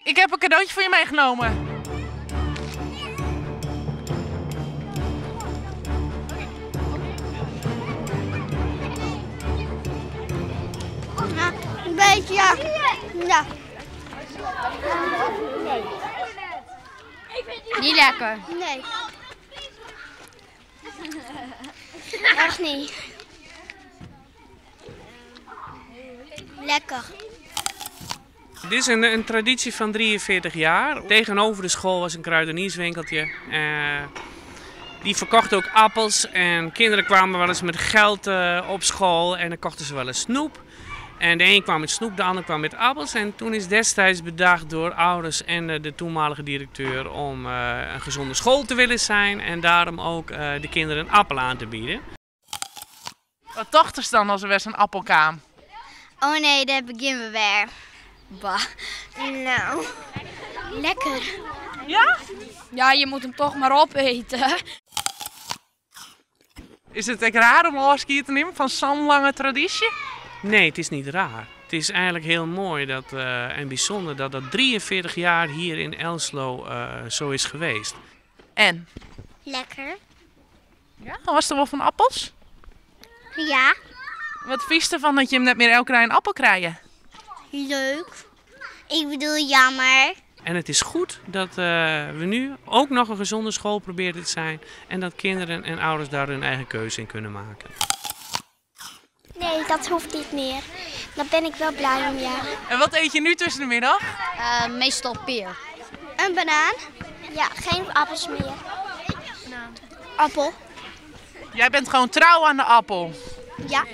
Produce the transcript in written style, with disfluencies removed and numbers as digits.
Ik heb een cadeautje voor je meegenomen. Ja, een beetje, ja. Ja. Niet lekker. Nee. Echt niet. Lekker. Dit is een traditie van 43 jaar. Tegenover de school was een kruidenierswinkeltje. Die verkocht ook appels en kinderen kwamen wel eens met geld op school en dan kochten ze wel eens snoep. En de een kwam met snoep, de ander kwam met appels. En toen is destijds bedacht door ouders en de toenmalige directeur om een gezonde school te willen zijn. En daarom ook de kinderen een appel aan te bieden. Wat dachten ze dan als er weer zo'n appel kwam? Oh nee, daar beginnen we weer. Bah. Nou, lekker. Ja? Ja, je moet hem toch maar opeten. Is het echt raar om afscheid te nemen van zo'n lange traditie? Nee, het is niet raar. Het is eigenlijk heel mooi en bijzonder dat dat 43 jaar hier in Elslo zo is geweest. En? Lekker. Ja, was er wel van appels? Ja. Wat vies ervan dat je hem net meer elke keer een appel krijgt? Leuk. Ik bedoel, jammer. En het is goed dat we nu ook nog een gezonde school proberen te zijn en dat kinderen en ouders daar hun eigen keuze in kunnen maken. Nee, dat hoeft niet meer. Daar ben ik wel blij om, ja. En wat eet je nu tussen de middag? Meestal peer. Een banaan. Ja, geen appels meer. Banaan. Appel. Jij bent gewoon trouw aan de appel. Ja.